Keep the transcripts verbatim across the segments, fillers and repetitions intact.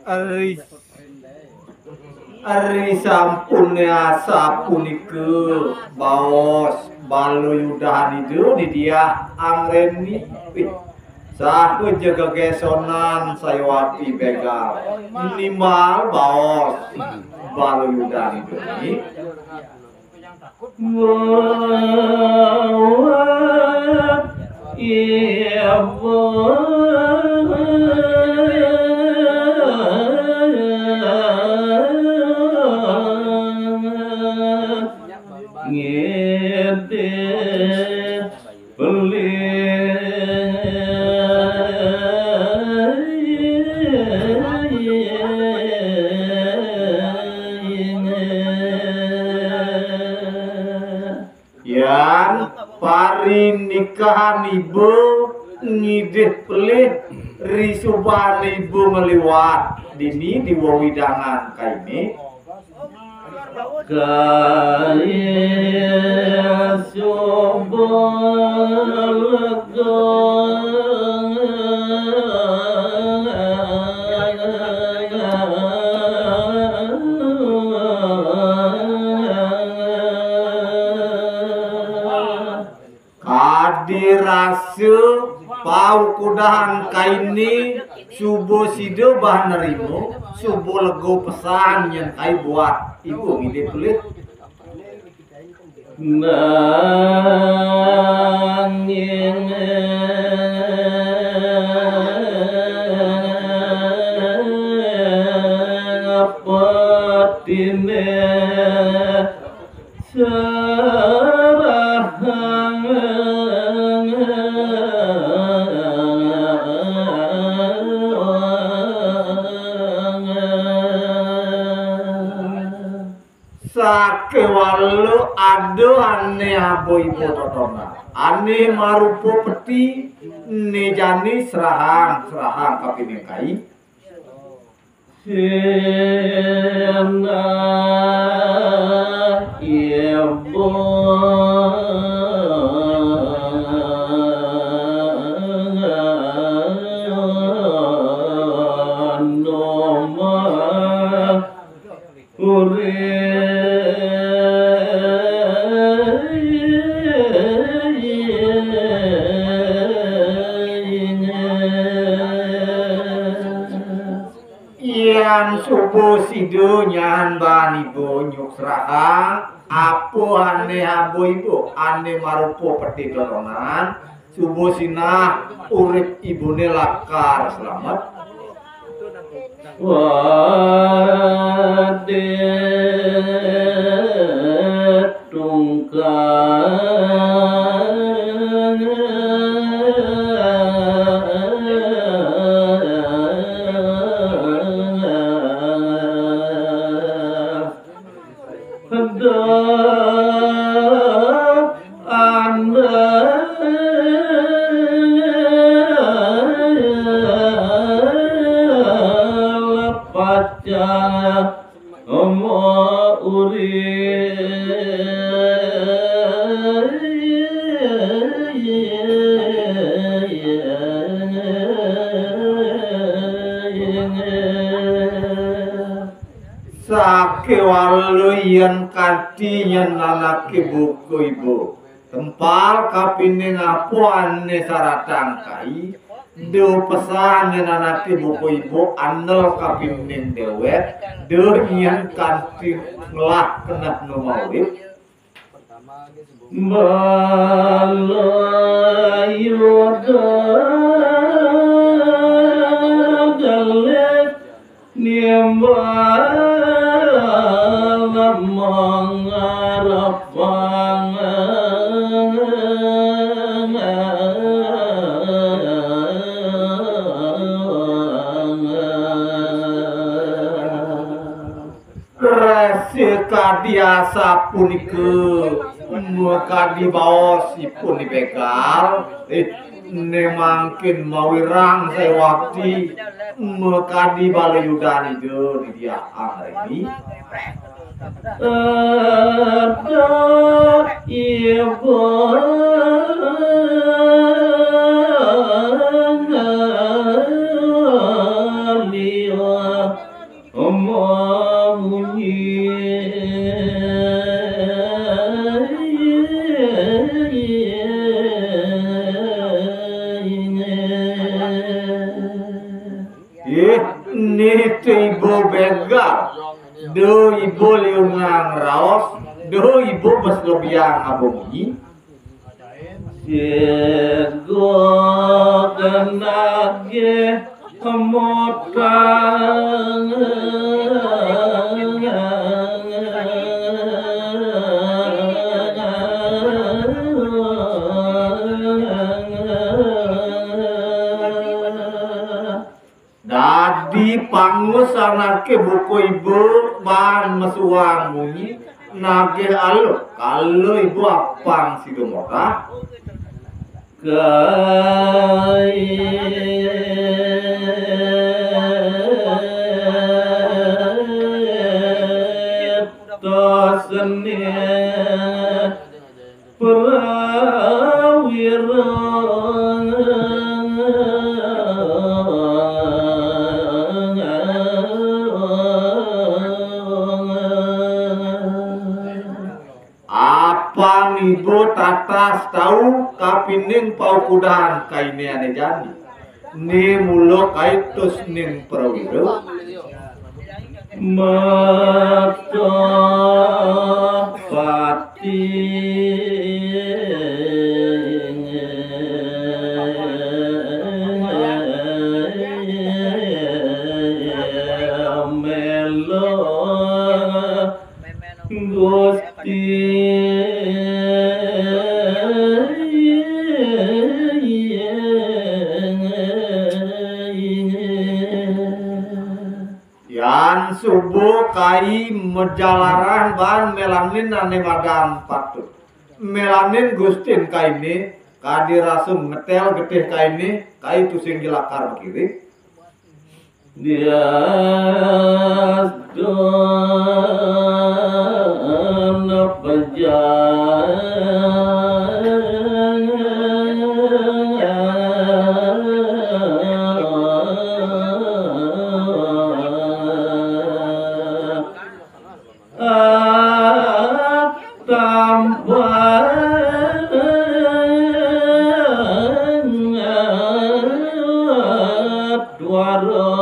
Ari, ari sampun asapunika baos bala yudahan Ida Diah angreni. Saha ja gegesonan sayuwakti begal. Nimbal baos bala yudahan Ida. Yan parinikahan iba ngidih pelih, ri subané iba ngliwat dini di wewidangan kainé. Kadi rasa paukudahan kainé, suba sida bah nrima, suba lega pesan nyén kai buat iba ngidih pelih. Nanging patiné Sarahang. Sakéwala ada ané aba iba totonan, ané marupa peti, né jani serahang, serahang kapining kai. Sinah ibu nomor urip. Yan suba sida nyan baan iba nyuk serahang, apa ané aba iba, ané marupa peti totonan, suba sinah urip ibané lakar slamet. Wadé tungkang. Dah anda pacang omo uri. Sakéwala yén kanti nyén anaké buka iba. Tempal kapining apa ané saratang kai, da pesan nyén anaké buka iba andel kapining déwék, da nyén kanti ngelah keneh nu maurip. Bala yuda galih Resi kadi asapunika, makadi baos ipun I Begal, eh, né mangkin mawirang sawakti, makadi bala yudan Ida Hyang Redi. Ada ibu liya. Ih, niti ibu Begal. Duh ibu liunang raos, duh ibu bes lebiang abungi. Sego kenage motang. Dadi pangus anaké buka iba baan masuang munyi, nagih aluh kala iba apang sida motah. Kaito seni prawira. Apang iba tatas tau kapining paukudan kainé ané jani. Né mula kaito seni prawira. Mata pati mela Gusti. Yan suba kai majalaran baan mélanin ané madan patut. Mélanin gustin kainé, kadi rasa ngetél getih kainé, kai tusing ja lakar makiring. Dias dona pejang. Tambah duara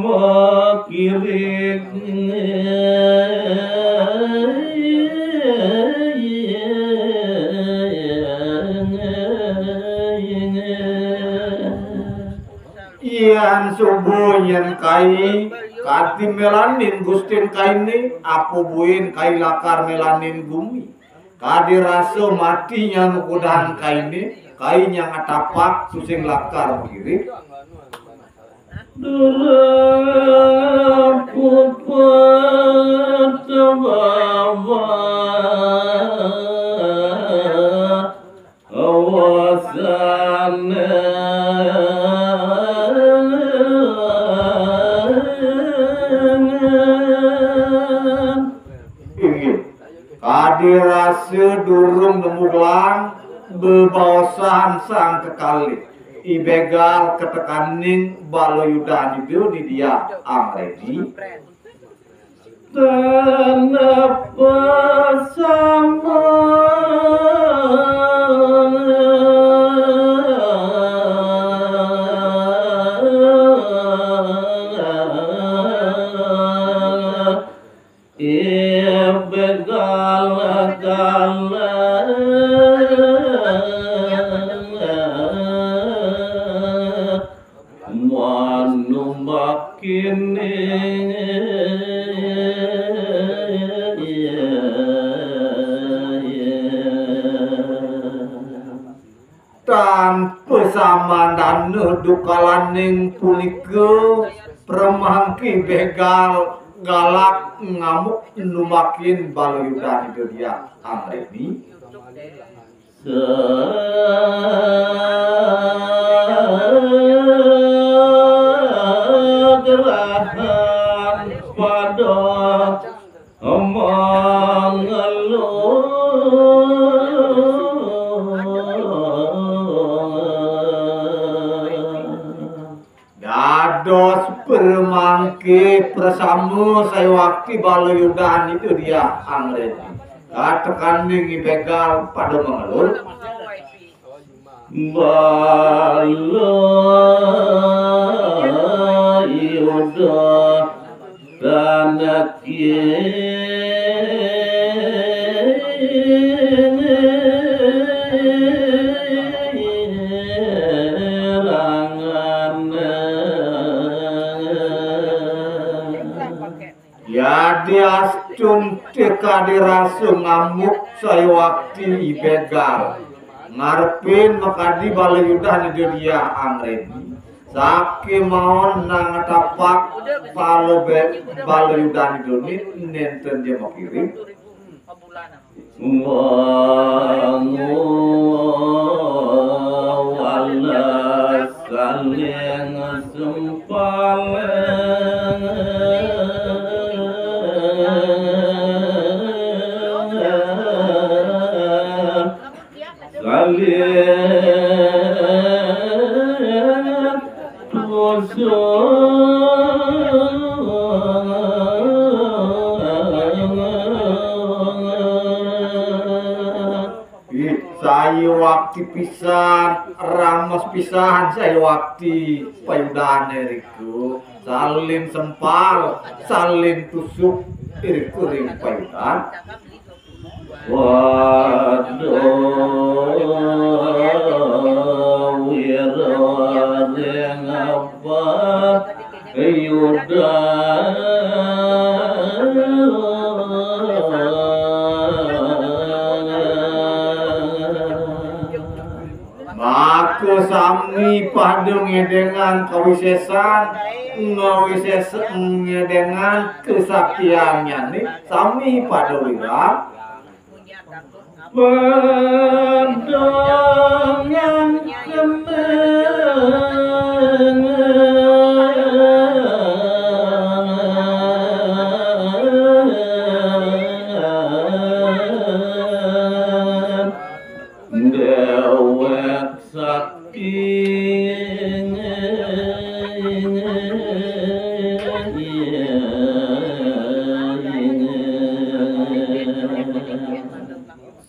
makiring. Yan suba nyén kai, kadi mélanin gustin kainé, apa buin kai lakar mélanin gumi. Kadi rasa mati nyang kudan kainé, kai nyang atapak tusing lakar makiring. Durung puput bawa awasané. Inggih. Kadi rasa durung nemu gelang, bebaosan sang kekalih. I Begal katekaning bala yudan Ida Hyang Redi. Tanapa sama. I Begal-galan manu makin Samandana dukalaning punika, pramangke begal galak ngamuk numakin bala Yudan Ida Diah angreni. Segerahan pada mangelu. Dados pramangke prasama sayuwakti bala Yudan Ida Diah angreni. Katekaning i begal pada mangelur. Bala Yudan Yadiastun kadi rasa ngamuk sayuwakti i begal, ngarepin makadi bala Yudan Ida Diah angreni. Sakémaon nang tapak bala be-, bala Yudan Ida Diah nénten ja makiring. Wangu wala saling sempaling. Saling tusuk. Ih, sayuwakti pisan, rames pisan sayuwakti payudané riku. Saling sempal, saling tusuk riku ring payudan. Waduh, wira ring apa Yudan. Maka sami pada ngédéngang kawisésan, ngawisésan ngédéngang kasaktiannyané, sami pada wirang. Pada ngédéngang. Déwék sakti.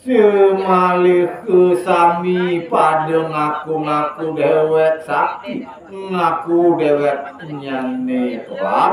Samaliha sami pada ngaku-ngaku déwék sakti, ngaku déwék nyané tuar.